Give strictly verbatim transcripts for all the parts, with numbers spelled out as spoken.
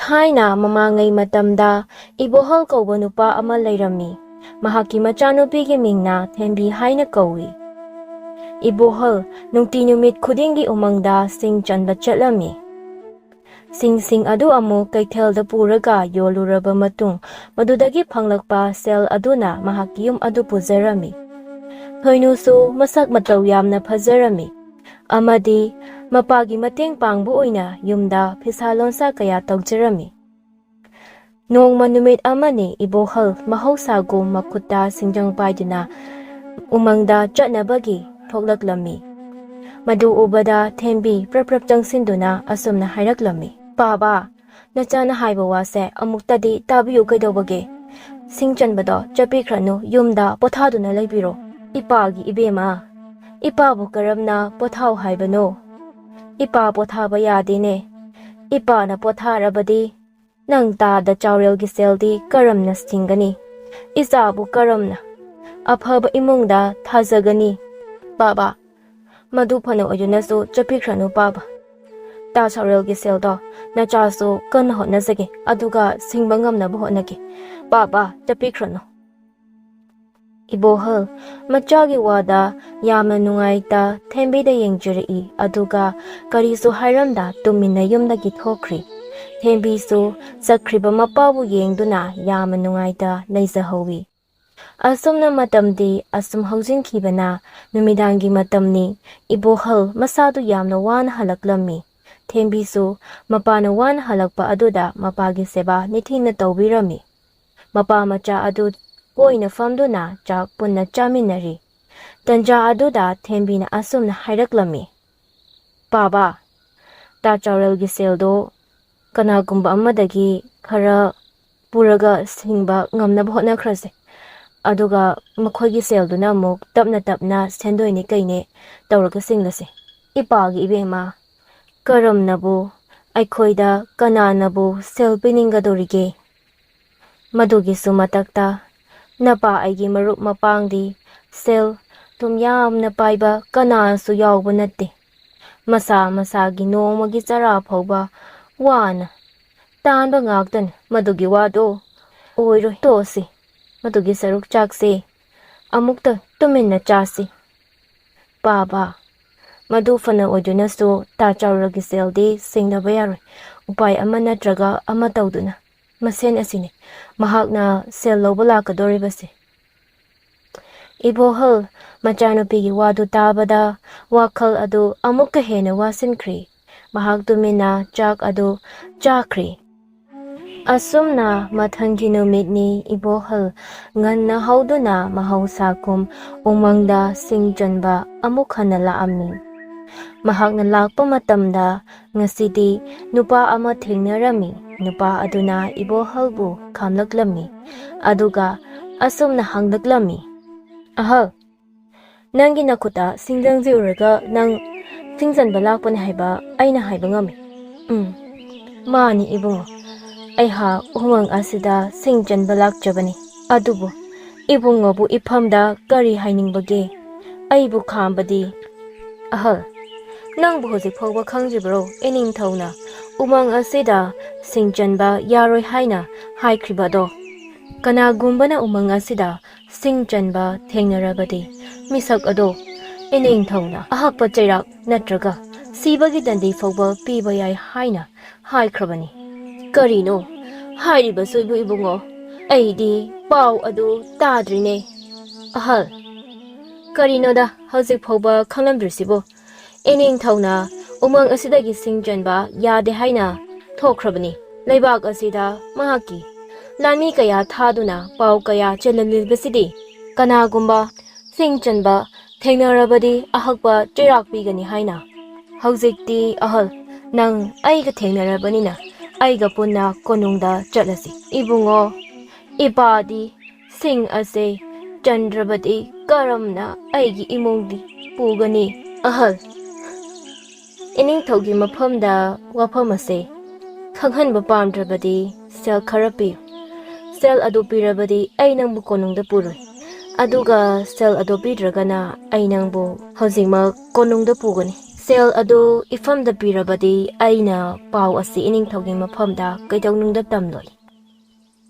ꯊꯥꯏꯅ ꯃꯃꯥꯡꯉꯩ ꯃꯇꯝꯗ ꯏꯕꯣꯍꯜ ꯀꯧꯕ ꯅꯨꯄꯥ ꯑꯃ ꯂꯩꯔꯝꯃꯤ꯫ ꯃꯍꯥꯛꯀꯤ ꯃꯆꯥꯅꯨꯄꯤꯒꯤ ꯃꯤꯡꯅ ꯊꯦꯝꯕꯤ ꯍꯥꯏꯅ ꯀꯧꯏ꯫ ꯏꯕꯣꯍꯜ ꯅꯨꯡꯇꯤ ꯅꯨꯃꯤꯠ ꯈꯨꯗꯤꯡꯒꯤ ꯎꯃꯪꯗ ꯁꯤꯡ ꯆꯟꯕ ꯆꯠꯂꯝꯃꯤ꯫ ꯁꯤꯡꯁꯤꯡ ꯑꯗꯨ ꯑꯃꯨꯛ ꯀꯩꯊꯦꯜꯗ ꯄꯨꯔꯒ ꯌꯣꯜꯂꯨꯔꯕ ꯃꯇꯨꯡ, ꯃꯗꯨꯗꯒꯤ ꯐꯪꯂꯛꯄ ꯁꯦꯜ ꯑꯗꯨꯅ ꯃꯍꯥꯛꯀꯤ ꯌꯨꯝ ꯑꯗꯨ ꯄꯨꯖꯔꯝꯃꯤ꯫ ꯊꯣꯏꯅꯨꯁꯨ ꯃꯁꯛ ꯃꯇꯧ ꯌꯥꯝꯅ ꯐꯖꯔꯝꯃꯤ ꯑꯃꯗꯤ ꯃꯄꯥꯒꯤ ꯃꯇꯦꯡ ꯄꯥꯡꯕ ꯑꯣꯏꯅ ꯌꯨꯝꯗ ꯐꯤꯁꯥ ꯂꯣꯟꯁꯥ ꯀꯌꯥ ꯇꯧꯖꯔꯝꯃꯤ꯫ ꯅꯣꯡꯃ ꯅꯨꯃꯤꯠ ꯑꯃꯅꯤ ꯏꯕꯣꯍꯜ ꯃꯍꯧꯁꯥꯒꯨꯝ ꯃꯈꯨꯠꯇ ꯁꯤꯡꯖꯪ ꯄꯥꯏꯗꯨꯅ ꯎꯃꯪꯗ ꯆꯠꯅꯕꯒꯤ ꯊꯣꯛꯂꯛꯂꯝꯃꯤ꯫ ꯃꯗꯨ ꯎꯕꯗ ꯊꯦꯝꯕꯤ ꯄ꯭ꯔꯞ ꯄ꯭ꯔꯞ ꯆꯪꯁꯤꯟꯗꯨꯅ ꯑꯁꯨꯝꯅ ꯍꯥꯏꯔꯛꯂꯝꯃꯤ, "ꯄꯥꯕ, ꯅꯆꯥꯅ ꯍꯥꯏꯕ ꯋꯥꯁꯦ ꯑꯃꯨꯛꯇꯗꯤ ꯇꯥꯕꯤꯌꯨ ꯀꯩꯗꯧꯕꯒꯦ? ꯁꯤꯡ ꯆꯟꯕꯗꯣ ꯆꯠꯄꯤꯈ꯭ꯔꯅꯨ, ꯌꯨꯝꯗ ꯄꯣꯊꯥꯗꯨꯅ ꯂꯩꯕꯤꯔꯣ꯫ ꯏꯄꯥꯒꯤ ꯏꯕꯦꯝꯃ, ꯏꯄꯥꯕꯨ ꯀꯔꯝꯅ ꯄꯣꯊꯥꯎ ꯍꯥꯏꯕꯅꯣ? ꯏꯄꯥ ꯄꯣꯊꯥꯕ ꯌꯥꯗꯦꯅꯦ꯫ ꯏꯄꯥꯅ ꯄꯣꯊꯥꯔꯕꯗꯤ ꯅꯪ ꯇꯥꯗ ꯆꯥꯎꯔꯦꯜꯒꯤ ꯁꯦꯜꯗꯤ ꯀꯔꯝꯅ ꯁꯤꯡꯒꯅꯤ? ꯏꯆꯥꯕꯨ ꯀꯔꯝꯅ ꯑꯐꯕ ꯏꯃꯨꯡꯗ ꯊꯥꯖꯒꯅꯤ?" "ꯄꯥꯕ, ꯃꯗꯨ ꯐꯅ ꯑꯣꯏꯗꯨꯅꯁꯨ ꯆꯠꯄꯤꯈ꯭ꯔꯅꯨ ꯄꯥꯕ꯫ ꯇꯥ ꯆꯥꯎꯔꯦꯜꯒꯤ ꯁꯦꯜꯗꯣ ꯅꯆꯥꯁꯨ ꯀꯟꯅ ꯍꯣꯠꯅꯖꯒꯦ, ꯑꯗꯨꯒ ꯁꯤꯡꯕ ꯉꯝꯅꯕ ꯍꯣꯠꯅꯒꯦ꯫ ꯄꯥꯕ, ꯆꯠꯄꯤꯈ꯭ꯔꯅꯨ꯫" ꯏꯕꯣꯍꯜ ꯃꯆꯥꯒꯤ ꯋꯥꯗ ꯌꯥꯝꯅ ꯅꯨꯡꯉꯥꯏꯇ ꯊꯦꯝꯕꯤꯗ ꯌꯦꯡꯖꯔꯛꯏ, ꯑꯗꯨꯒ ꯀꯔꯤꯁꯨ ꯍꯥꯏꯔꯝꯗ ꯇꯨꯃꯤꯟꯅ ꯌꯨꯝꯗꯒꯤ ꯊꯣꯛꯈ꯭ꯔꯤ꯫ ꯊꯦꯝꯕꯤꯁꯨ ꯆꯠꯈ꯭ꯔꯤꯕ ꯃꯄꯥꯕꯨ ꯌꯦꯡꯗꯨꯅ ꯌꯥꯝꯅ ꯅꯨꯡꯉꯥꯏꯇ ꯂꯩꯖꯍꯧꯏ꯫ ꯑꯁꯨꯝꯅ ꯃꯇꯝꯗꯤ ꯑꯁꯨꯝ ꯍꯧꯖꯤꯟꯈꯤꯕꯅ ꯅꯨꯃꯤꯗꯥꯡꯒꯤ ꯃꯇꯝꯅꯤ꯫ ꯏꯕꯣꯍꯜ ꯃꯁꯥꯗꯨ ꯌꯥꯝꯅ ꯋꯥꯅ ꯍꯜꯂꯛꯂꯝꯃꯤ꯫ ꯊꯦꯝꯕꯤꯁꯨ ꯃꯄꯥꯅ ꯋꯥꯅ ꯍꯜꯂꯛꯄ ꯑꯗꯨꯗ ꯃꯄꯥꯒꯤ ꯁꯦꯕꯥ ꯅꯤꯡꯊꯤꯅ ꯇꯧꯕꯤꯔꯝꯃꯤ꯫ ꯃꯄꯥ ꯃꯆꯥ ꯑꯗꯨ ꯀꯣꯏꯅ ꯐꯝꯗꯨꯅ ꯆꯥꯛ ꯄꯨꯟꯅ ꯆꯥꯃꯤꯟꯅꯔꯤ꯫ ꯇꯟꯖꯥ ꯑꯗꯨꯗ ꯊꯦꯝꯕꯤꯅ ꯑꯁꯨꯝꯅ ꯍꯥꯏꯔꯛꯂꯝꯃꯤ, "ꯄꯥꯕ, ꯇꯥ ꯆꯥꯎꯔꯦꯜꯒꯤ ꯁꯦꯜꯗꯣ ꯀꯅꯥꯒꯨꯝꯕ ꯑꯃꯗꯒꯤ ꯈꯔ ꯄꯨꯔꯒ ꯁꯤꯡꯕ ꯉꯝꯅꯕ ꯍꯣꯠꯅꯈ꯭ꯔꯁꯦ꯫ ꯑꯗꯨꯒ ꯃꯈꯣꯏꯒꯤ ꯁꯦꯜꯗꯨꯅ ꯑꯃꯨꯛ ꯇꯞꯅ ꯇꯞꯅ ꯁꯦꯟꯗꯣꯏꯅꯤ ꯀꯩꯅꯦ ꯇꯧꯔꯒ ꯁꯤꯡꯂꯁꯦ꯫" "ꯏꯄꯥꯒꯤ ꯏꯕꯦꯝꯃ, ꯀꯔꯝꯅꯕꯨ, ꯑꯩꯈꯣꯏꯗ ꯀꯅꯥꯅꯕꯨ ꯁꯦꯜ ꯄꯤꯅꯤꯡꯒꯗꯧꯔꯤꯒꯦ? ꯃꯗꯨꯒꯤꯁꯨ ꯃꯊꯛꯇ ꯅꯄꯥ ꯑꯩꯒꯤ ꯃꯔꯨꯞ ꯃꯄꯥꯡꯗꯤ ꯁꯦꯜ ꯊꯨꯝ ꯌꯥꯝꯅ ꯄꯥꯏꯕ ꯀꯅꯥꯁꯨ ꯌꯥꯎꯕ ꯅꯠꯇꯦ꯫ ꯃꯁꯥ ꯃꯁꯥꯒꯤ ꯅꯣꯡꯃꯒꯤ ꯆꯔꯥ ꯐꯥꯎꯕ ꯋꯥꯅ ꯇꯥꯟꯕ ꯉꯥꯛꯇꯅꯤ ꯃꯗꯨꯒꯤ ꯋꯥꯗꯣ꯫ ꯑꯣꯏꯔꯣꯏ, ꯇꯣꯛꯑꯁꯤ꯫ ꯃꯗꯨꯒꯤ ꯁꯔꯨꯛ ꯆꯥꯛꯁꯦ ꯑꯃꯨꯛꯇ ꯇꯨꯃꯤꯟꯅ ꯆꯥꯁꯤ꯫ ꯄꯥꯕ, ꯃꯗꯨ ꯐꯅ ꯑꯣꯏꯗꯨꯅꯁꯨ ꯇꯥ ꯆꯥꯎꯔꯒꯤ ꯁꯦꯜꯗꯤ ꯁꯤꯡꯅꯕ ꯌꯥꯔꯣꯏ꯫ ꯎꯄꯥꯏ ꯑꯃ ꯅꯠꯇ꯭ꯔꯒ ꯑꯃ ꯇꯧꯗꯨꯅ꯫ ꯃꯁꯦꯟ ꯑꯁꯤꯅꯤ ꯃꯍꯥꯛꯅ ꯁꯦꯜ ꯂꯧꯕ ꯂꯥꯛꯀꯗꯧꯔꯤꯕꯁꯦ꯫ ꯏꯕꯣꯍꯜ ꯃꯆꯥꯅꯨꯄꯤꯒꯤ ꯋꯥꯗꯨ ꯇꯥꯕꯗ ꯋꯥꯈꯜ ꯑꯗꯨ ꯑꯃꯨꯛꯀ ꯍꯦꯟꯅ ꯋꯥꯁꯤꯟꯈ꯭ꯔꯦ꯫ ꯃꯍꯥꯛ ꯇꯨꯃꯤꯟꯅ ꯆꯥꯛ ꯑꯗꯨ ꯆꯥꯈ꯭ꯔꯦ꯫ ꯑꯁꯨꯝꯅ ꯃꯊꯪꯒꯤ ꯅꯨꯃꯤꯠꯅꯤ ꯏꯕꯣꯍꯜ ꯉꯟꯅ ꯍꯧꯗꯨꯅ ꯃꯍꯧꯁꯥꯒꯨꯝ ꯎꯃꯪꯗ ꯁꯤꯡ ꯆꯟꯕ ꯑꯃꯨꯛ ꯍꯟꯅ ꯂꯥꯛꯑꯝꯃꯤ꯫ ꯃꯍꯥꯛꯅ ꯂꯥꯛꯄ ꯃꯇꯝꯗ ꯉꯁꯤꯗꯤ ꯅꯨꯄꯥ ꯑꯃ ꯊꯦꯡꯅꯔꯝꯃꯤ꯫ ꯅꯨꯄꯥ ꯑꯗꯨꯅ ꯏꯕꯣꯍꯜꯕꯨ ꯈꯥꯝꯂꯛꯂꯝꯃꯤ꯫ ꯑꯗꯨꯒ ꯑꯁꯨꯝꯅ ꯍꯪꯂꯛꯂꯝꯃꯤ, "ꯑꯍꯜ, ꯅꯪꯒꯤ ꯅꯈꯨꯠꯇ ꯁꯤꯡꯖꯪꯁꯤ ꯎꯔꯒ ꯅꯪ ꯁꯤꯡ ꯆꯟꯕ ꯂꯥꯛꯄꯅꯤ ꯍꯥꯏꯕ ꯑꯩꯅ ꯍꯥꯏꯕ ꯉꯝꯃꯤ꯫" "ꯎꯝ, ꯃꯥꯅꯤ ꯏꯕꯨꯡꯉꯣ, ꯑꯩꯍꯥꯛ ꯎꯃꯪ ꯑꯁꯤꯗ ꯁꯤꯡ ꯆꯟꯕ ꯂꯥꯛꯆꯕꯅꯤ꯫ ꯑꯗꯨꯕꯨ ꯏꯕꯨꯡꯉꯣꯕꯨ ꯏꯐꯝꯗ ꯀꯔꯤ ꯍꯥꯏꯅꯤꯡꯕꯒꯦ? ꯑꯩꯕꯨ ꯈꯥꯝꯕꯗꯤ?" "ꯑꯍꯜ, ꯅꯪꯕꯨ ꯍꯧꯖꯤꯛ ꯐꯥꯎꯕ ꯈꯪꯗ꯭ꯔꯤꯕ꯭ꯔꯣ? ꯏꯅꯤꯡꯊꯧꯅ ꯎꯃꯪ ꯑꯁꯤꯗ ꯁꯤꯡ ꯆꯟꯕ ꯌꯥꯔꯣꯏ ꯍꯥꯏꯅ ꯍꯥꯏꯈ꯭ꯔꯤꯕ ꯑꯗꯣ? ꯀꯅꯥꯒꯨꯝꯕꯅ ꯎꯃꯪ ꯑꯁꯤꯗ ꯁꯤꯡ ꯆꯟꯕ ꯊꯦꯡꯅꯔꯕꯗꯤ ꯃꯤꯁꯛ ꯑꯗꯣ ꯏꯅꯤꯡꯊꯧꯅ ꯑꯍꯛꯄ ꯆꯩꯔꯥꯛ ꯅꯠꯇ꯭ꯔꯒ ꯁꯤꯕꯒꯤ ꯗꯟꯗꯤ ꯐꯥꯎꯕ ꯄꯤꯕ ꯌꯥꯏ ꯍꯥꯏꯅ ꯍꯥꯏꯈ꯭ꯔꯕꯅꯤ꯫" "ꯀꯔꯤꯅꯣ ꯍꯥꯏꯔꯤꯕꯁꯤꯕꯨ ꯏꯕꯨꯡꯉꯣ? ꯑꯩꯗꯤ ꯄꯥꯎ ꯑꯗꯨ ꯇꯥꯗ꯭ꯔꯤꯅꯦ꯫" "ꯑꯍꯜ, ꯀꯔꯤꯅꯣꯗ ꯍꯧꯖꯤꯛ ꯐꯥꯎꯕ ꯈꯪꯂꯝꯗ꯭ꯔꯤꯁꯤꯕꯨ? ꯏꯅꯤꯡꯊꯧꯅ ꯎꯃꯪ ꯑꯁꯤꯗꯒꯤ ꯁꯤꯡ ꯆꯟꯕ ꯌꯥꯗꯦ ꯍꯥꯏꯅ ꯊꯣꯛꯈ꯭ꯔꯕꯅꯤ꯫ ꯂꯩꯕꯥꯛ ꯑꯁꯤꯗ ꯃꯍꯥꯛꯀꯤ ꯂꯥꯟꯃꯤ ꯀꯌꯥ ꯊꯥꯗꯨꯅ ꯄꯥꯎ ꯀꯌꯥ ꯆꯦꯜꯍꯜꯂꯤꯕꯁꯤꯗꯤ ꯀꯅꯥꯒꯨꯝꯕ ꯁꯤꯡ ꯆꯟꯕ ꯊꯦꯡꯅꯔꯕꯗꯤ ꯑꯍꯛꯄ ꯆꯩꯔꯥꯛ ꯄꯤꯒꯅꯤ ꯍꯥꯏꯅ꯫ ꯍꯧꯖꯤꯛꯇꯤ ꯑꯍꯜ, ꯅꯪ ꯑꯩꯒ ꯊꯦꯡꯅꯔꯕꯅꯤꯅ ꯑꯩꯒ ꯄꯨꯟꯅ ꯀꯣꯅꯨꯡꯗ ꯆꯠꯂꯁꯤ꯫" "ꯏꯕꯨꯡꯉꯣ, ꯏꯄꯥꯗꯤ ꯁꯤꯡ ꯑꯁꯦ ꯆꯟꯗ꯭ꯔꯕꯗꯤ ꯀꯔꯝꯅ ꯑꯩꯒꯤ ꯏꯃꯨꯡꯗꯤ ꯄꯨꯒꯅꯤ?" "ꯑꯍꯜ, ꯏꯅꯤꯡꯊꯧꯒꯤ ꯃꯐꯝꯗ ꯋꯥꯐꯝ ꯑꯁꯦ ꯈꯪꯍꯟꯕ ꯄꯥꯝꯗ꯭ꯔꯕꯗꯤ ꯁꯦꯜ ꯈꯔ ꯄꯤꯌꯨ꯫ ꯁꯦꯜ ꯑꯗꯨ ꯄꯤꯔꯕꯗꯤ ꯑꯩ ꯅꯪꯕꯨ ꯀꯣꯅꯨꯡꯗ ꯄꯨꯔꯣꯏ꯫ ꯑꯗꯨꯒ ꯁꯦꯜ ꯑꯗꯨ ꯄꯤꯗ꯭ꯔꯒꯅ ꯑꯩ ꯅꯪꯕꯨ ꯍꯧꯖꯤꯛꯃꯛ ꯀꯣꯅꯨꯡꯗ ꯄꯨꯒꯅꯤ꯫ ꯁꯦꯜ ꯑꯗꯨ ꯏꯐꯝꯗ ꯄꯤꯔꯕꯗꯤ ꯑꯩꯅ ꯄꯥꯎ ꯑꯁꯤ ꯏꯅꯤꯡꯊꯧꯒꯤ ꯃꯐꯝꯗ ꯀꯩꯗꯧꯅꯨꯡꯗ ꯇꯝꯂꯣꯏ꯫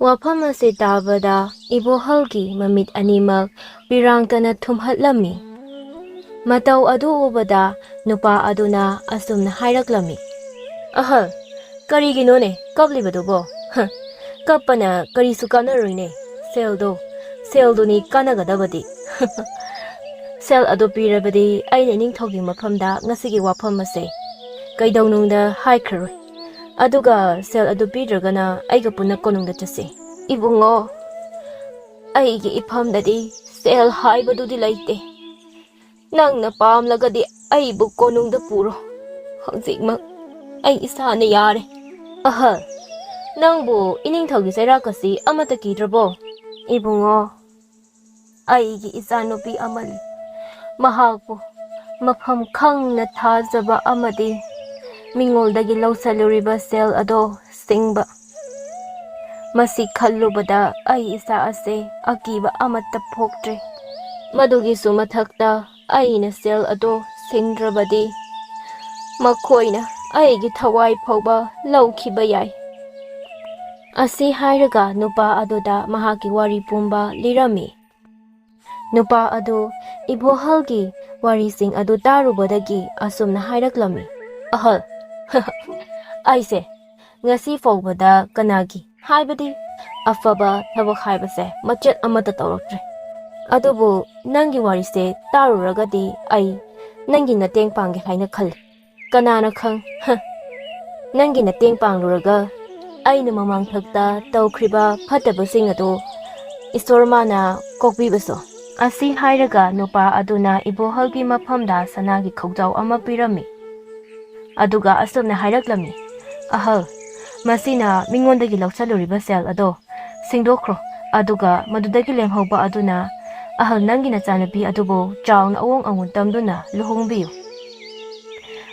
ꯋꯥꯐꯝ ꯑꯁꯤ ꯇꯥꯕꯗ ꯏꯕꯣꯍꯜꯒꯤ ꯃꯃꯤꯠ ꯑꯅꯤꯃꯛ ꯄꯤꯔꯥꯡꯇꯅ ꯊꯨꯝꯍꯠꯂꯝꯃꯤ꯫ ꯃꯇꯧ ꯑꯗꯨ ꯎꯕꯗ ꯅꯨꯄꯥ ꯑꯗꯨꯅ ꯑꯁꯨꯝꯅ ꯍꯥꯏꯔꯛꯂꯝꯃꯤ, "ꯑꯍꯜ, ꯀꯔꯤꯒꯤꯅꯣꯅꯦ ꯀꯞꯂꯤꯕꯗꯨꯕꯣ? ꯍ, ꯀꯞꯄꯅ ꯀꯔꯤꯁꯨ ꯀꯥꯟꯅꯔꯣꯏꯅꯦ꯫ ꯁꯦꯜꯗꯣ, ꯁꯦꯜꯗꯨꯅꯤ ꯀꯥꯟꯅꯒꯗꯕꯗꯤ꯫ ꯁꯦꯜ ꯑꯗꯨ ꯄꯤꯔꯕꯗꯤ ꯑꯩꯅ ꯏꯅꯤꯡꯊꯧꯒꯤ ꯃꯐꯝꯗ ꯉꯁꯤꯒꯤ ꯋꯥꯐꯝ ꯑꯁꯦ ꯀꯩꯗꯧꯅꯨꯡꯗ ꯍꯥꯏꯈ꯭ꯔꯔꯣꯏ꯫ ꯑꯗꯨꯒ ꯁꯦꯜ ꯑꯗꯨ ꯄꯤꯗ꯭ꯔꯒꯅ ꯑꯩꯒ ꯄꯨꯟꯅ ꯀꯣꯅꯨꯡꯗ ꯆꯠꯁꯤ꯫" "ꯏꯕꯨꯡꯉꯣ, ꯑꯩꯒꯤ ꯏꯐꯝꯗꯗꯤ ꯁꯦꯜ ꯍꯥꯏꯕꯗꯨꯗꯤ ꯂꯩꯇꯦ꯫ ꯅꯪꯅ ꯄꯥꯝꯂꯒꯗꯤ ꯑꯩꯕꯨ ꯀꯣꯅꯨꯡꯗ ꯄꯨꯔꯣ꯫ ꯍꯧꯖꯤꯛꯃꯛ ꯑꯩ ꯏꯁꯥꯅ ꯌꯥꯔꯦ꯫" "ꯑꯍꯜ, ꯅꯪꯕꯨ ꯏꯅꯤꯡꯊꯧꯒꯤ ꯆꯩꯔꯥꯛ ꯑꯁꯤ ꯑꯃꯠꯇ ꯀꯤꯗ꯭ꯔꯕꯣ?" "ꯏꯕꯨꯡꯉꯣ, ꯑꯩꯒꯤ ꯏꯆꯥꯅꯨꯄꯤ ꯑꯃꯅꯤ꯫ ꯃꯍꯥꯛꯄꯨ ꯃꯐꯝ ꯈꯪꯅ ꯊꯥꯖꯕ ꯑꯃꯗꯤ ꯃꯤꯉꯣꯟꯗꯒꯤ ꯂꯧꯁꯤꯜꯂꯨꯔꯤꯕ ꯁꯦꯜ ꯑꯗꯣ ꯁꯤꯡꯕ꯫ ꯃꯁꯤ ꯈꯜꯂꯨꯕꯗ ꯑꯩ ꯏꯁꯥ ꯑꯁꯦ ꯑꯀꯤꯕ ꯑꯃꯠꯇ ꯄꯣꯛꯇ꯭ꯔꯦ꯫ ꯃꯗꯨꯒꯤꯁꯨ ꯃꯊꯛꯇ ꯑꯩꯅ ꯁꯦꯜ ꯑꯗꯣ ꯁꯤꯡꯗ꯭ꯔꯕꯗꯤ ꯃꯈꯣꯏꯅ ꯑꯩꯒꯤ ꯊꯋꯥꯏ ꯐꯥꯎꯕ ꯂꯧꯈꯤꯕ ꯌꯥꯏ꯫" ꯑꯁꯤ ꯍꯥꯏꯔꯒ ꯅꯨꯄꯥ ꯑꯗꯨꯗ ꯃꯍꯥꯛꯀꯤ ꯋꯥꯔꯤ ꯄꯨꯝꯕ ꯂꯤꯔꯝꯃꯤ꯫ ꯅꯨꯄꯥ ꯑꯗꯨ ꯏꯕꯣꯍꯜꯒꯤ ꯋꯥꯔꯤꯁꯤꯡ ꯑꯗꯨ ꯇꯥꯔꯨꯕꯗꯒꯤ ꯑꯁꯨꯝꯅ ꯍꯥꯏꯔꯛꯂꯝꯃꯤ, "ꯑꯍꯜ, ꯑꯩꯁꯦ ꯉꯁꯤ ꯐꯥꯎꯕꯗ ꯀꯅꯥꯒꯤ ꯍꯥꯏꯕꯗꯤ ꯑꯐꯕ ꯊꯕꯛ ꯍꯥꯏꯕꯁꯦ ꯃꯆꯦꯠ ꯑꯃꯠꯇ ꯇꯧꯔꯛꯇ꯭ꯔꯤ꯫ ꯑꯗꯨꯕꯨ ꯅꯪꯒꯤ ꯋꯥꯔꯤꯁꯦ ꯇꯥꯔꯨꯔꯒꯗꯤ ꯑꯩ ꯅꯪꯒꯤ ꯃꯇꯦꯡ ꯄꯥꯡꯒꯦ ꯍꯥꯏꯅ ꯈꯜꯂꯤ꯫ ꯀꯅꯥꯅ ꯈꯪ, ꯍ, ꯅꯪꯒꯤ ꯃꯇꯦꯡ ꯄꯥꯡꯂꯨꯔꯒ ꯑꯩꯅ ꯃꯃꯥꯡꯊꯛꯇ ꯇꯧꯈ꯭ꯔꯤꯕ ꯐꯠꯇꯕꯁꯤꯡ ꯑꯗꯨ ꯏꯁꯣꯔ ꯃꯥꯅ ꯀꯣꯛꯄꯤꯕꯁꯨ꯫" ꯑꯁꯤ ꯍꯥꯏꯔꯒ ꯅꯨꯄꯥ ꯑꯗꯨꯅ ꯏꯕꯣꯍꯜꯒꯤ ꯃꯐꯝꯗ ꯁꯅꯥꯒꯤ ꯈꯧꯖꯥꯎ ꯑꯃ ꯄꯤꯔꯝꯃꯤ꯫ ꯑꯗꯨꯒ ꯑꯁꯨꯝꯅ ꯍꯥꯏꯔꯛꯂꯝꯃꯤ, "ꯑꯍꯜ, ꯃꯁꯤꯅ ꯃꯤꯉꯣꯟꯗꯒꯤ ꯂꯧꯁꯤꯜꯂꯨꯔꯤꯕ ꯁꯦꯜ ꯑꯗꯣ ꯁꯤꯡꯗꯣꯛꯈ꯭ꯔꯣ, ꯑꯗꯨꯒ ꯃꯗꯨꯗꯒꯤ ꯂꯦꯝꯍꯧꯕ ꯑꯗꯨꯅ ꯑꯍꯜ ꯅꯪꯒꯤ ꯅꯆꯥꯅꯨꯄꯤ ꯑꯗꯨꯕꯨ ꯆꯥꯎꯅ ꯑꯋꯣꯡ ꯑꯋꯣꯟ ꯇꯝꯗꯨꯅ ꯂꯨꯍꯣꯡꯕꯤꯌꯨ꯫"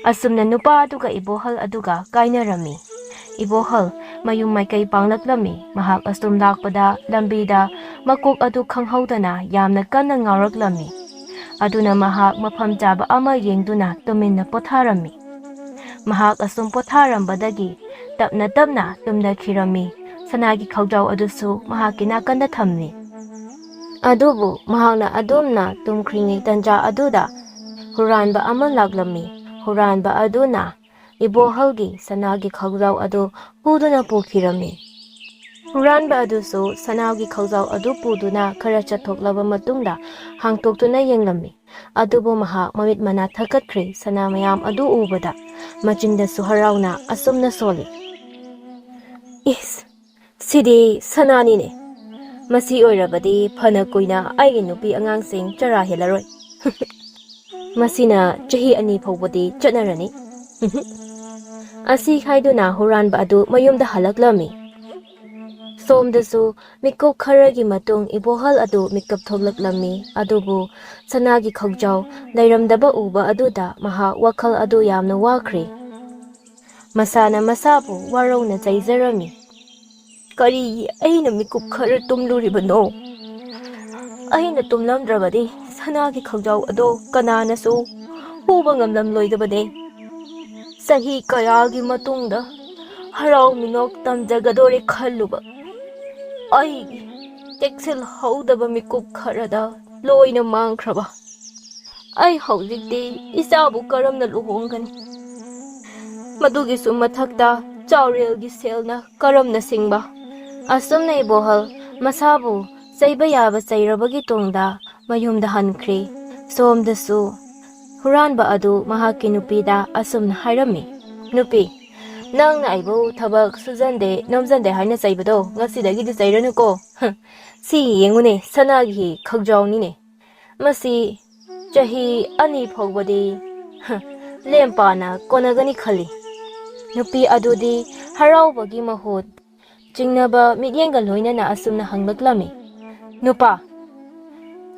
ꯑꯁꯨꯝꯅ ꯅꯨꯄꯥ ꯑꯗꯨꯒ ꯏꯕꯣꯍꯜ ꯑꯗꯨꯒ ꯀꯥꯏꯅꯔꯝꯃꯤ꯫ ꯏꯕꯣꯍꯜ ꯃꯌꯨꯝ ꯃꯥꯏꯀꯩ ꯄꯥꯡꯂꯛꯂꯝꯃꯤ꯫ ꯃꯍꯥꯛ ꯑꯁꯨꯝ ꯂꯥꯛꯄꯗ ꯂꯝꯕꯤꯗ ꯃꯀꯣꯛ ꯑꯗꯨ ꯈꯪꯍꯧꯗꯅ ꯌꯥꯝꯅ ꯀꯟꯅ ꯉꯥꯎꯔꯛꯂꯝꯃꯤ꯫ ꯑꯗꯨꯅ ꯃꯍꯥꯛ ꯃꯐꯝ ꯆꯥꯕ ꯑꯃ ꯌꯦꯡꯗꯨꯅ ꯇꯨꯃꯤꯟꯅ ꯄꯣꯊꯥꯔꯝꯃꯤ꯫ ꯃꯍꯥꯛ ꯑꯁꯨꯝ ꯄꯣꯊꯥꯔꯝꯕꯗꯒꯤ ꯇꯞꯅ ꯇꯞꯅ ꯇꯨꯝꯊꯈꯤꯔꯝꯃꯤ꯫ ꯁꯅꯥꯒꯤ ꯈꯧꯖꯥꯎ ꯑꯗꯨꯁꯨ ꯃꯍꯥꯛꯀꯤ ꯅꯥꯀꯟꯗ ꯊꯝꯃꯤ꯫ ꯑꯗꯨꯕꯨ ꯃꯍꯥꯛꯅ ꯑꯗꯨꯝꯅ ꯇꯨꯝꯈ꯭ꯔꯤꯉꯩ ꯇꯟꯖꯥ ꯑꯗꯨꯗ ꯍꯨꯔꯥꯟꯕ ꯑꯃ ꯂꯥꯛꯂꯝꯃꯤ꯫ ꯍꯨꯔꯥꯟꯕ ꯑꯗꯨꯅ ꯏꯕꯣꯍꯜꯒꯤ ꯁꯅꯥꯒꯤ ꯈꯧꯖꯥꯎ ꯑꯗꯨ ꯄꯨꯗꯨꯅ ꯄꯨꯈꯤꯔꯝꯃꯤ꯫ ꯍꯨꯔꯥꯟꯕ ꯑꯗꯨꯁꯨ ꯁꯅꯥꯒꯤ ꯈꯧꯖꯥꯎ ꯑꯗꯨ ꯄꯨꯗꯨꯅ ꯈꯔ ꯆꯠꯊꯣꯛꯂꯕ ꯃꯇꯨꯡꯗ ꯍꯥꯡꯇꯣꯛꯇꯨꯅ ꯌꯦꯡꯂꯝꯃꯤ꯫ ꯑꯗꯨꯕꯨ ꯃꯍꯥꯛ ꯃꯃꯤꯠ ꯃꯅꯥ ꯊꯛꯀꯠꯈ꯭ꯔꯦ꯫ ꯁꯅꯥ ꯃꯌꯥꯝ ꯑꯗꯨ ꯎꯕꯗ ꯃꯆꯤꯟꯗꯁꯨ ꯍꯔꯥꯎꯅ ꯑꯁꯨꯝꯅ ꯁꯣꯜꯂꯤ, "ꯏꯁ, ꯁꯤꯗꯤ ꯁꯅꯥꯅꯤꯅꯦ꯫ ꯃꯁꯤ ꯑꯣꯏꯔꯕꯗꯤ ꯐꯅ ꯀꯨꯏꯅ ꯑꯩꯒꯤ ꯅꯨꯄꯤ ꯑꯉꯥꯡꯁꯤꯡ ꯆꯔꯥ ꯍꯦꯜꯂꯔꯣꯏ꯫ ꯃꯁꯤꯅ ꯆꯍꯤ ꯑꯅꯤ ꯐꯥꯎꯕꯗꯤ ꯆꯠꯅꯔꯅꯤ꯫" ꯑꯁꯤ ꯍꯥꯏꯗꯨꯅ ꯍꯨꯔꯥꯟꯕ ꯑꯗꯨ ꯃꯌꯨꯝꯗ ꯍꯜꯂꯛꯂꯝꯃꯤ꯫ ꯁꯣꯝꯗꯁꯨ ꯃꯤꯀꯨꯞ ꯈꯔꯒꯤ ꯃꯇꯨꯡ ꯏꯕꯣꯍꯜ ꯑꯗꯨ ꯃꯤꯀꯞ ꯊꯣꯛꯂꯛꯂꯝꯃꯤ꯫ ꯑꯗꯨꯕꯨ ꯁꯅꯥꯒꯤ ꯈꯧꯖꯥꯎ ꯂꯩꯔꯝꯗꯕ ꯎꯕ ꯑꯗꯨꯗ ꯃꯍꯥꯛ ꯋꯥꯈꯜ ꯑꯗꯨ ꯌꯥꯝꯅ ꯋꯥꯈ꯭ꯔꯦ꯫ ꯃꯁꯥꯅ ꯃꯁꯥꯕꯨ ꯋꯥꯔꯧꯅ ꯆꯩꯖꯔꯝꯃꯤ꯫ "ꯀꯔꯤꯒꯤ ꯑꯩꯅ ꯃꯤꯀꯨꯞ ꯈꯔ ꯇꯨꯝꯂꯨꯔꯤꯕꯅꯣ? ꯑꯩꯅ ꯇꯨꯝꯂꯝꯗ꯭ꯔꯕꯗꯤ ꯁꯅꯥꯒꯤ ꯈꯧꯖꯥꯎ ꯑꯗꯣ ꯀꯅꯥꯅꯁꯨ ꯍꯨꯕ ꯉꯝꯂꯝꯂꯣꯏꯗꯕꯅꯦ꯫ ꯆꯍꯤ ꯀꯌꯥꯒꯤ ꯃꯇꯨꯡꯗ ꯍꯔꯥꯎ ꯃꯤꯅꯣꯛ ꯇꯝꯖꯒꯗꯣꯔꯦ ꯈꯜꯂꯨꯕ ꯑꯩꯒꯤ ꯆꯦꯛꯁꯤꯜꯍꯧꯗꯕ ꯃꯤꯀꯨꯞ ꯈꯔꯗ ꯂꯣꯏꯅ ꯃꯥꯡꯈ꯭ꯔꯕ꯫ ꯑꯩ ꯍꯧꯖꯤꯛꯇꯤ ꯏꯆꯥꯕꯨ ꯀꯔꯝꯅ ꯂꯨꯍꯣꯡꯒꯅꯤ? ꯃꯗꯨꯒꯤꯁꯨ ꯃꯊꯛꯇ ꯆꯥꯎꯔꯦꯜꯒꯤ ꯁꯦꯜꯅ ꯀꯔꯝꯅ ꯁꯤꯡꯕ?" ꯑꯁꯨꯝꯅ ꯏꯕꯣꯍꯜ ꯃꯁꯥꯕꯨ ꯆꯩꯕ ꯌꯥꯕ ꯆꯩꯔꯕꯒꯤ ꯇꯨꯡꯗ ꯃꯌꯨꯝꯗ ꯍꯟꯈ꯭ꯔꯦ꯫ ꯁꯣꯝꯗꯁꯨ ꯍꯨꯔꯥꯟꯕ ꯑꯗꯨ ꯃꯍꯥꯛꯀꯤ ꯅꯨꯄꯤꯗ ꯑꯁꯨꯝꯅ ꯍꯥꯏꯔꯝꯃꯤ, "ꯅꯨꯄꯤ, ꯅꯪꯅ ꯑꯩꯕꯨ ꯊꯕꯛ ꯁꯨꯖꯟꯗꯦ ꯅꯣꯝꯖꯟꯗꯦ ꯍꯥꯏꯅ ꯆꯩꯕꯗꯣ ꯉꯁꯤꯗꯒꯤꯗꯤ ꯆꯩꯔꯅꯨꯀꯣ꯫ ꯁꯤ ꯌꯦꯡꯉꯨꯅꯦ, ꯁꯅꯥꯒꯤ ꯈꯧꯖꯥꯎꯅꯤꯅꯦ꯫ ꯃꯁꯤ ꯆꯍꯤ ꯑꯅꯤ ꯐꯥꯎꯕꯗꯤ ꯂꯦꯝ ꯄꯥꯅ ꯀꯣꯟꯅꯒꯅꯤ ꯈꯜꯂꯤ꯫" ꯅꯨꯄꯤ ꯑꯗꯨꯗꯤ ꯍꯔꯥꯎꯕꯒꯤ ꯃꯍꯨꯠ ꯆꯤꯡꯅꯕ ꯃꯤꯠꯌꯦꯡꯒ ꯂꯣꯏꯅꯅ ꯑꯁꯨꯝꯅ ꯍꯪꯂꯛꯂꯝꯃꯤ, "ꯅꯨꯄꯥ,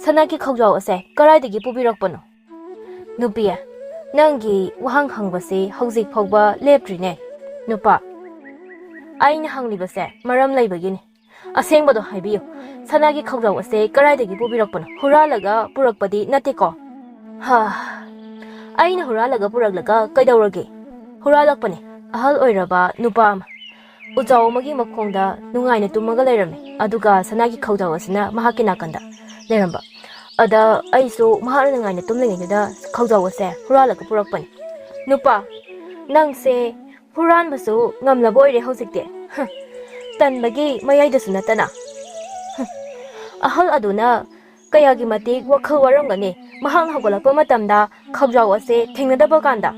ꯁꯅꯥꯒꯤ ꯈꯧꯖꯥꯎ ꯑꯁꯦ ꯀꯗꯥꯏꯗꯒꯤ ꯄꯨꯕꯤꯔꯛꯄꯅꯣ?" "ꯅꯨꯄꯤ, ꯅꯪꯒꯤ ꯋꯥꯍꯪ ꯍꯪꯕꯁꯤ ꯍꯧꯖꯤꯛ ꯐꯥꯎꯕ ꯂꯦꯞꯇ꯭ꯔꯤꯅꯦ꯫ ꯅꯨꯄꯥ, ꯑꯩꯅ ꯍꯪꯂꯤꯕꯁꯦ ꯃꯔꯝ ꯂꯩꯕꯒꯤꯅꯤ꯫ ꯑꯁꯦꯡꯕꯗꯣ ꯍꯥꯏꯕꯤꯌꯨ꯫ ꯁꯅꯥꯒꯤ ꯈꯧꯖꯥꯎ ꯑꯁꯦ ꯀꯗꯥꯏꯗꯒꯤ ꯄꯨꯕꯤꯔꯛꯄꯅꯣ? ꯍꯨꯔꯥꯜꯂꯒ ꯄꯨꯔꯛꯄꯗꯤ ꯅꯠꯇꯦꯀꯣ? ꯍꯥ, ꯑꯩꯅ ꯍꯨꯔꯥꯜꯂꯒ ꯄꯨꯔꯛꯂꯒ ꯀꯩꯗꯧꯔꯒꯦ? ꯍꯨꯔꯥꯜꯂꯛꯄꯅꯦ꯫ ꯑꯍꯜ ꯑꯣꯏꯔꯕ ꯅꯨꯄꯥ ꯑꯃ ꯎꯖꯥꯎ ꯑꯃꯒꯤ ꯃꯈꯣꯡꯗ ꯅꯨꯡꯉꯥꯏꯅ ꯇꯨꯝꯃꯒ ꯂꯩꯔꯝꯃꯤ, ꯑꯗꯨꯒ ꯁꯅꯥꯒꯤ ꯈꯧꯖꯥꯎ ꯑꯁꯤꯅ ꯃꯍꯥꯛꯀꯤ ꯅꯥꯀꯟꯗ ꯂꯩꯔꯝꯕ꯫ ꯑꯗ ꯑꯩꯁꯨ ꯃꯍꯥꯛꯅ ꯅꯨꯡꯉꯥꯏꯅ ꯇꯨꯝꯂꯤꯉꯩꯗꯨꯗ ꯈꯧꯖꯥꯎ ꯑꯁꯦ ꯍꯨꯔꯥꯜꯂꯒ ꯄꯨꯔꯛꯄꯅꯦ꯫ ꯅꯨꯄꯥ, ꯅꯪꯁꯦ ꯍꯨꯔꯥꯟꯕꯁꯨ ꯉꯝꯂꯕ ꯑꯣꯏꯔꯦ ꯍꯧꯖꯤꯛꯇꯤ꯫ ꯍ, ꯇꯟꯕꯒꯤ ꯃꯌꯥꯏꯗꯁꯨ ꯅꯠꯇꯅ꯫ ꯍ, ꯑꯍꯜ ꯑꯗꯨꯅ ꯀꯌꯥꯒꯤ ꯃꯇꯤꯛ ꯋꯥꯈꯜ ꯋꯥꯔꯝꯒꯅꯤ, ꯃꯍꯥꯛꯅ ꯍꯧꯒꯠꯂꯛꯄ ꯃꯇꯝꯗ ꯈꯧꯖꯥꯎ ꯑꯁꯦ ꯊꯦꯡꯅꯗꯕ ꯀꯥꯟꯗ꯫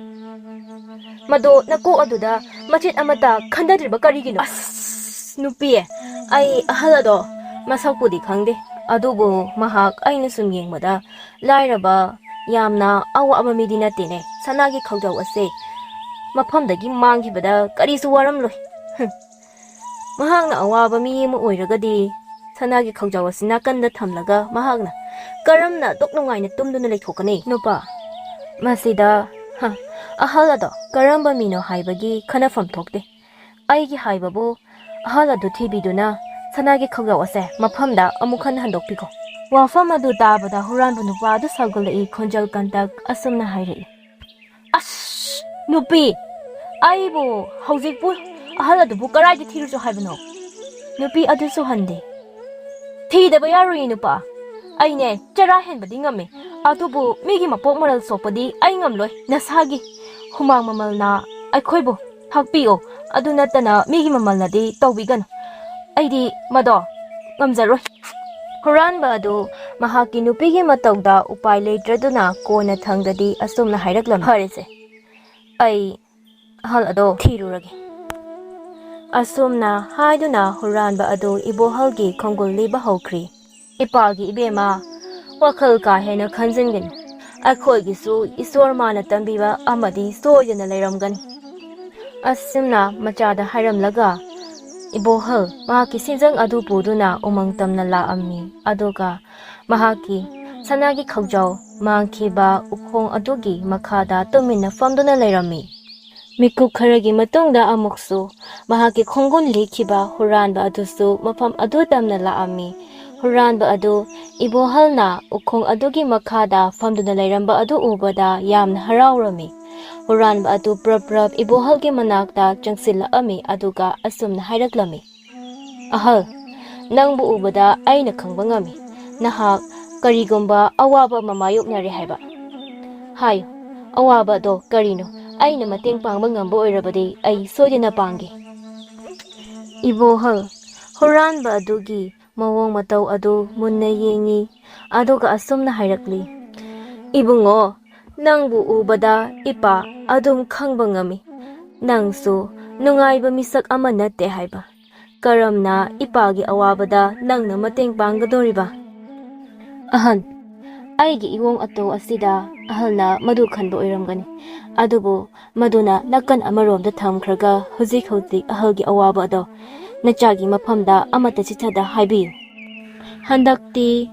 ꯃꯗꯣ ꯅꯀꯣꯛ ꯑꯗꯨꯗ ꯃꯆꯦꯠ ꯑꯃꯠꯇ ꯈꯟꯊꯗ꯭ꯔꯤꯕ ꯀꯔꯤꯒꯤꯅꯣ? ꯑꯁ, ꯅꯨꯄꯤ, ꯑꯩ ꯑꯍꯜ ꯑꯗꯣ ꯃꯁꯛꯄꯨꯗꯤ ꯈꯪꯗꯦ, ꯑꯗꯨꯕꯨ ꯃꯍꯥꯛ ꯑꯩꯅ ꯁꯨꯝ ꯌꯦꯡꯕꯗ ꯂꯥꯏꯔꯕ, ꯌꯥꯝꯅ ꯑꯋꯥꯕ ꯃꯤꯗꯤ ꯅꯠꯇꯦꯅꯦ꯫ ꯁꯅꯥꯒꯤ ꯈꯧꯖꯥꯎ ꯑꯁꯦ ꯃꯐꯝꯗꯒꯤ ꯃꯥꯡꯈꯤꯕꯗ ꯀꯔꯤꯁꯨ ꯋꯥꯔꯝꯂꯣꯏ꯫ ꯍꯨꯝ꯫ ꯃꯍꯥꯛꯅ ꯑꯋꯥꯕ ꯃꯤ ꯑꯃ ꯑꯣꯏꯔꯒꯗꯤ ꯁꯅꯥꯒꯤ ꯈꯧꯖꯥꯎ ꯑꯁꯤ ꯅꯥꯀꯟꯗ ꯊꯝꯂꯒ ꯃꯍꯥꯛꯅ ꯀꯔꯝꯅ ꯑꯗꯨꯛ ꯅꯨꯡꯉꯥꯏꯅ ꯇꯨꯝꯗꯨꯅ ꯂꯩꯊꯣꯛꯀꯅꯤ? ꯅꯨꯄꯥ, ꯃꯁꯤꯗ, ꯍ, ꯑꯍꯜ ꯑꯗꯣ ꯀꯔꯝꯕ ꯃꯤꯅꯣ ꯍꯥꯏꯕꯒꯤ ꯈꯟꯅꯐꯝ ꯊꯣꯛꯇꯦ꯫ ꯑꯩꯒꯤ ꯍꯥꯏꯕꯕꯨ, ꯑꯍꯜ ꯑꯗꯨ ꯊꯤꯕꯤꯗꯨꯅ ꯁꯅꯥꯒꯤ ꯈꯧꯖꯥꯎ ꯑꯁꯦ ꯃꯐꯝꯗ ꯑꯃꯨꯛ ꯍꯟꯅ ꯍꯟꯗꯣꯛꯄꯤꯈꯣ꯫ ꯋꯥꯐꯝ ꯑꯗꯨ ꯇꯥꯕꯗ ꯍꯨꯔꯥꯟꯕ ꯅꯨꯄꯥ ꯑꯗꯨ ꯁꯥꯎꯒꯠꯂꯛꯏ, ꯈꯣꯟꯖꯦꯜ ꯀꯟꯇꯛ ꯑꯁꯨꯝꯅ ꯍꯥꯏꯔꯛꯏ꯫ ꯑꯁ, ꯅꯨꯄꯤ, ꯑꯩꯕꯨ ꯍꯧꯖꯤꯛꯄꯨ ꯑꯍꯜ ꯑꯗꯨꯕꯨ ꯀꯗꯥꯏꯗ ꯊꯤꯔꯨꯆꯣ ꯍꯥꯏꯕꯅꯣ? ꯅꯨꯄꯤ ꯑꯗꯨꯁꯨ ꯍꯟꯗꯦ꯫ ꯊꯤꯗꯕ ꯌꯥꯔꯣꯏꯌꯦ ꯅꯨꯄꯥ꯫ ꯑꯩꯅꯦ ꯆꯔꯥ ꯍꯦꯟꯕꯗꯤ ꯉꯝꯃꯦ, ꯑꯗꯨꯕꯨ ꯃꯤꯒꯤ ꯃꯄꯣꯛ ꯃꯔꯜ ꯁꯣꯛꯄꯗꯤ ꯑꯩ ꯉꯝꯂꯣꯏ꯫ ꯅꯁꯥꯒꯤ ꯍꯨꯃꯥꯡ ꯃꯃꯜꯅ ꯑꯩꯈꯣꯏꯕꯨ ꯊꯥꯛꯄꯤꯌꯣ, ꯑꯗꯨ ꯅꯠꯇꯅ ꯃꯤꯒꯤ ꯃꯃꯜꯅꯗꯤ ꯇꯧꯕꯤꯒꯅꯨ꯫ ꯑꯩꯗꯤ ꯃꯗꯣ ꯉꯝꯖꯔꯣꯏ꯫ ꯍꯨꯔꯥꯟꯕ ꯑꯗꯨ ꯃꯍꯥꯛꯀꯤ ꯅꯨꯄꯤꯒꯤ ꯃꯇꯧꯗ ꯎꯄꯥꯏ ꯂꯩꯇ꯭ꯔꯗꯨꯅ ꯀꯣꯟꯅ ꯊꯪꯗꯗꯤ ꯑꯁꯨꯝꯅ ꯍꯥꯏꯔꯛꯂꯝꯃꯤ, "ꯐꯔꯦꯁꯦ, ꯑꯩ ꯑꯍꯜ ꯑꯗꯣ ꯊꯤꯔꯨꯔꯒꯦ"꯫ ꯑꯁꯨꯝꯅ ꯍꯥꯏꯗꯨꯅ ꯍꯨꯔꯥꯟꯕ ꯑꯗꯨ ꯏꯕꯣꯍꯜꯒꯤ ꯈꯣꯡꯒꯨꯜ ꯂꯤꯕ ꯍꯧꯈ꯭ꯔꯤ꯫ ꯏꯄꯥꯒꯤ ꯏꯕꯦꯝꯃ, ꯋꯥꯈꯜ ꯀꯥ ꯍꯦꯟꯅ ꯈꯟꯖꯤꯟꯒꯅꯨ꯫ ꯑꯩꯈꯣꯏꯒꯤꯁꯨ ꯏꯁꯣꯔ ꯃꯥꯅ ꯇꯝꯕꯤꯕ ꯑꯃꯗꯤ ꯁꯣꯏꯗꯅ ꯂꯩꯔꯝꯒꯅꯤ꯫ ꯑꯁꯨꯝꯅ ꯃꯆꯥꯗ ꯍꯥꯏꯔꯝꯂꯒ ꯏꯕꯣꯍꯜ ꯃꯍꯥꯛꯀꯤ ꯁꯤꯟꯖꯪ ꯑꯗꯨ ꯄꯨꯗꯨꯅ ꯎꯃꯪ ꯇꯝꯅ ꯂꯥꯛꯑꯝꯃꯤ꯫ ꯑꯗꯨꯒ ꯃꯍꯥꯛꯀꯤ ꯁꯅꯥꯒꯤ ꯈꯧꯖꯥꯎ ꯃꯥꯡꯈꯤꯕ ꯎꯈꯣꯡ ꯑꯗꯨꯒꯤ ꯃꯈꯥꯗ ꯇꯨꯃꯤꯟꯅ ꯐꯝꯗꯨꯅ ꯂꯩꯔꯝꯃꯤ꯫ ꯃꯤꯀꯨꯞ ꯈꯔꯒꯤ ꯃꯇꯨꯡꯗ ꯑꯃꯨꯛꯁꯨ ꯃꯍꯥꯛꯀꯤ ꯈꯣꯡꯒꯨꯟ ꯂꯤꯈꯤꯕ ꯍꯨꯔꯥꯟꯕ ꯑꯗꯨꯁꯨ ꯃꯐꯝ ꯑꯗꯨ ꯇꯝꯅ ꯂꯥꯛꯑꯝꯃꯤ꯫ ꯍꯨꯔꯥꯟꯕ ꯑꯗꯨ ꯏꯕꯣꯍꯜꯅ ꯎꯈꯣꯡ ꯑꯗꯨꯒꯤ ꯃꯈꯥꯗ ꯐꯝꯗꯨꯅ ꯂꯩꯔꯝꯕ ꯑꯗꯨ ꯎꯕꯗ ꯌꯥꯝꯅ ꯍꯔꯥꯎꯔꯝꯃꯤ꯫ ꯍꯨꯔꯥꯟꯕ ꯑꯗꯨ ꯄ꯭ꯔꯞ ꯄ꯭ꯔꯞ ꯏꯕꯣꯍꯜꯒꯤ ꯃꯅꯥꯛꯇ ꯆꯪꯁꯤꯜꯂꯛꯑꯝꯃꯤ, ꯑꯗꯨꯒ ꯑꯁꯨꯝꯅ ꯍꯥꯏꯔꯛꯂꯝꯃꯤ, "ꯑꯍꯜ, ꯅꯪꯕꯨ ꯎꯕꯗ ꯑꯩꯅ ꯈꯪꯕ ꯉꯝꯃꯤ꯫ ꯅꯍꯥꯛ ꯀꯔꯤꯒꯨꯝꯕ ꯑꯋꯥꯕ ꯑꯃ ꯃꯥꯌꯣꯛꯅꯔꯦ ꯍꯥꯏꯕ꯫ ꯍꯥꯏꯌꯨ, ꯑꯋꯥꯕ ꯑꯗꯣ ꯀꯔꯤꯅꯣ? ꯑꯩꯅ ꯃꯇꯦꯡ ꯄꯥꯡꯕ ꯉꯝꯕ ꯑꯣꯏꯔꯕꯗꯤ ꯑꯩ ꯁꯣꯏꯗꯅ ꯄꯥꯡꯒꯦ꯫" ꯏꯕꯣꯍꯜ ꯍꯨꯔꯥꯟꯕ ꯑꯗꯨꯒꯤ ꯃꯑꯣꯡ ꯃꯇꯧ ꯑꯗꯨ ꯃꯨꯟꯅ ꯌꯦꯡꯉꯤ, ꯑꯗꯨꯒ ꯑꯁꯨꯝꯅ ꯍꯥꯏꯔꯛꯂꯤ, "ꯏꯕꯨꯡꯉꯣ, ꯅꯪꯕꯨ ꯎꯕꯗ ꯏꯄꯥ ꯑꯗꯨꯝ ꯈꯪꯕ ꯉꯝꯃꯤ꯫ ꯅꯪꯁꯨ ꯅꯨꯡꯉꯥꯏꯕ ꯃꯤꯁꯛ ꯑꯃ ꯅꯠꯇꯦ ꯍꯥꯏꯕ꯫ ꯀꯔꯝꯅ ꯏꯄꯥꯒꯤ ꯑꯋꯥꯕꯗ ꯅꯪꯅ ꯃꯇꯦꯡ ꯄꯥꯡꯒꯗꯧꯔꯤꯕ?" ꯑꯍꯟ, ꯑꯩꯒꯤ ꯏꯋꯣꯡ ꯑꯇꯧ ꯑꯁꯤꯗ ꯑꯍꯜꯅ ꯃꯗꯨ ꯈꯟꯕ ꯑꯣꯏꯔꯝꯒꯅꯤ꯫ ꯑꯗꯨꯕꯨ ꯃꯗꯨꯅ ꯅꯥꯀꯟ ꯑꯃꯔꯣꯝꯗ ꯊꯝꯈ꯭ꯔꯒ ꯍꯧꯖꯤꯛ ꯍꯧꯖꯤꯛ ꯑꯍꯜꯒꯤ ꯑꯋꯥꯕ ꯑꯗꯣ ꯅꯆꯥꯒꯤ ꯃꯐꯝꯗ ꯑꯃꯠꯇ ꯆꯤꯠꯊꯗ ꯍꯥꯏꯕꯤꯌꯨ꯫ ꯍꯟꯗꯛꯇꯤ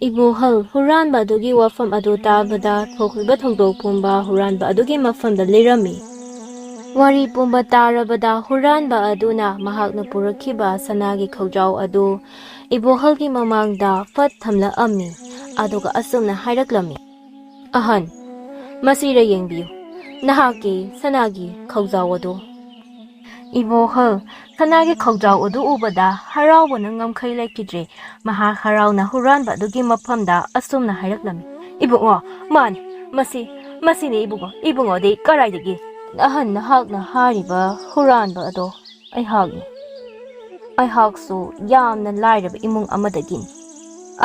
ꯏꯕꯣꯍꯜ ꯍꯨꯔꯥꯟꯕ ꯑꯗꯨꯒꯤ ꯋꯥꯐꯝ ꯑꯗꯨ ꯇꯥꯕꯗ ꯊꯣꯛꯂꯤꯕ ꯊꯧꯗꯣꯛ ꯄꯨꯝꯕ ꯍꯨꯔꯥꯟꯕ ꯑꯗꯨꯒꯤ ꯃꯐꯝꯗ ꯂꯤꯔꯝꯃꯤ꯫ ꯋꯥꯔꯤ ꯄꯨꯝꯕ ꯇꯥꯔꯕꯗ ꯍꯨꯔꯥꯟꯕ ꯑꯗꯨꯅ ꯃꯍꯥꯛꯅ ꯄꯨꯔꯛꯈꯤꯕ ꯁꯅꯥꯒꯤ ꯈꯧꯖꯥꯎ ꯑꯗꯨ ꯏꯕꯣꯍꯜꯒꯤ ꯃꯃꯥꯡꯗ ꯐꯠ ꯊꯝꯂꯛꯑꯝꯃꯤ, ꯑꯗꯨꯒ ꯑꯁꯨꯝꯅ ꯍꯥꯏꯔꯛꯂꯝꯃꯤ, "ꯑꯍꯟ, ꯃꯁꯤꯗ ꯌꯦꯡꯕꯤꯌꯨ, ꯅꯍꯥꯛꯀꯤ ꯁꯅꯥꯒꯤ ꯈꯧꯖꯥꯎ ꯑꯗꯨ꯫" ꯏꯕꯣꯍꯜ ꯁꯅꯥꯒꯤ ꯈꯧꯖꯥꯎ ꯑꯗꯨ ꯎꯕꯗ ꯍꯔꯥꯎꯕꯅ ꯉꯝꯈꯩ ꯂꯩꯈꯤꯗ꯭ꯔꯦ꯫ ꯃꯍꯥꯛ ꯍꯔꯥꯎꯅ ꯍꯨꯔꯥꯟꯕ ꯑꯗꯨꯒꯤ ꯃꯐꯝꯗ ꯑꯁꯨꯝꯅ ꯍꯥꯏꯔꯛꯂꯝꯃꯤ, "ꯏꯕꯨꯡꯉꯣ, ꯃꯥꯅꯤ, ꯃꯁꯤ, ꯃꯁꯤꯅꯤ ꯏꯕꯨꯡꯉꯣ꯫ ꯏꯕꯨꯡꯉꯣꯗꯤ ꯀꯔꯥꯏꯗꯒꯤ?" "ꯑꯍꯟ, ꯅꯍꯥꯛꯅ ꯍꯥꯏꯔꯤꯕ ꯍꯨꯔꯥꯟꯕ ꯑꯗꯣ ꯑꯩꯍꯥꯛꯅꯤ꯫ ꯑꯩꯍꯥꯛꯁꯨ ꯌꯥꯝꯅ ꯂꯥꯏꯔꯕ ꯏꯃꯨꯡ ꯑꯃꯗꯒꯤꯅꯤ꯫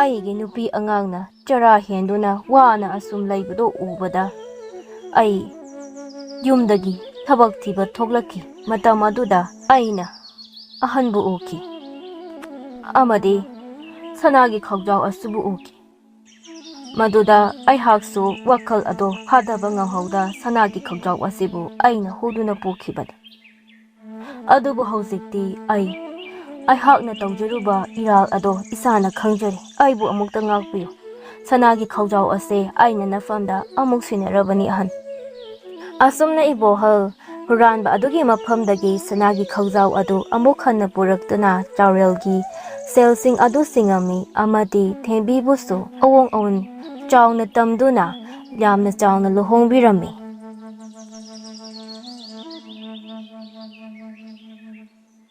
ꯑꯩꯒꯤ ꯅꯨꯄꯤ ꯑꯉꯥꯡꯅ ꯆꯔꯥ ꯍꯦꯟꯗꯨꯅ ꯋꯥꯅ ꯑꯁꯨꯝ ꯂꯩꯕꯗꯣ ꯎꯕꯗ ꯑꯩ ꯌꯨꯝꯗꯒꯤ ꯊꯕꯛ ꯊꯤꯕ ꯊꯣꯛꯂꯛꯈꯤ꯫ ꯃꯇꯝ ꯑꯗꯨꯗ ꯑꯩꯅ ꯑꯍꯟꯕꯨ ꯎꯈꯤ ꯑꯃꯗꯤ ꯁꯅꯥꯒꯤ ꯈꯧꯖꯥꯎ ꯑꯁꯤꯕꯨ ꯎꯈꯤ꯫ ꯃꯗꯨꯗ ꯑꯩꯍꯥꯛꯁꯨ ꯋꯥꯈꯜ ꯑꯗꯣ ꯐꯥꯊꯕ ꯉꯝꯍꯧꯗ ꯁꯅꯥꯒꯤ ꯈꯧꯖꯥꯎ ꯑꯁꯤꯕꯨ ꯑꯩꯅ ꯍꯨꯗꯨꯅ ꯄꯨꯈꯤꯕꯅꯤ꯫ ꯑꯗꯨꯕꯨ ꯍꯧꯖꯤꯛꯇꯤ ꯑꯩ, ꯑꯩꯍꯥꯛꯅ ꯇꯧꯖꯔꯨꯕ ꯏꯔꯥꯜ ꯑꯗꯣ ꯏꯁꯥꯅ ꯈꯪꯖꯔꯦ꯫ ꯑꯩꯕꯨ ꯑꯃꯨꯛꯇ ꯉꯥꯛꯄꯤꯌꯨ꯫ ꯁꯅꯥꯒꯤ ꯈꯧꯖꯥꯎ ꯑꯁꯦ ꯑꯩꯅ ꯅꯐꯝꯗ ꯑꯃꯨꯛ ꯁꯤꯟꯅꯔꯕꯅꯤ ꯑꯍꯟ꯫" ꯑꯁꯨꯝꯅ ꯏꯕꯣꯍꯜ ꯍꯨꯔꯥꯟꯕ ꯑꯗꯨꯒꯤ ꯃꯐꯝꯗꯒꯤ ꯁꯅꯥꯒꯤ ꯈꯧꯖꯥꯎ ꯑꯗꯨ ꯑꯃꯨꯛ ꯍꯟꯅ ꯄꯨꯔꯛꯇꯨꯅ ꯆꯥꯎꯔꯦꯜꯒꯤ ꯁꯦꯜꯁꯤꯡ ꯑꯗꯨ ꯁꯤꯡꯉꯝꯃꯤ ꯑꯃꯗꯤ ꯊꯦꯝꯕꯤꯕꯨꯁꯨ ꯑꯋꯣꯡ ꯑꯋꯨꯟ ꯆꯥꯎꯅ ꯇꯝꯗꯨꯅ ꯌꯥꯝꯅ ꯆꯥꯎꯅ ꯂꯨꯍꯣꯡꯕꯤꯔꯝꯃꯤ꯫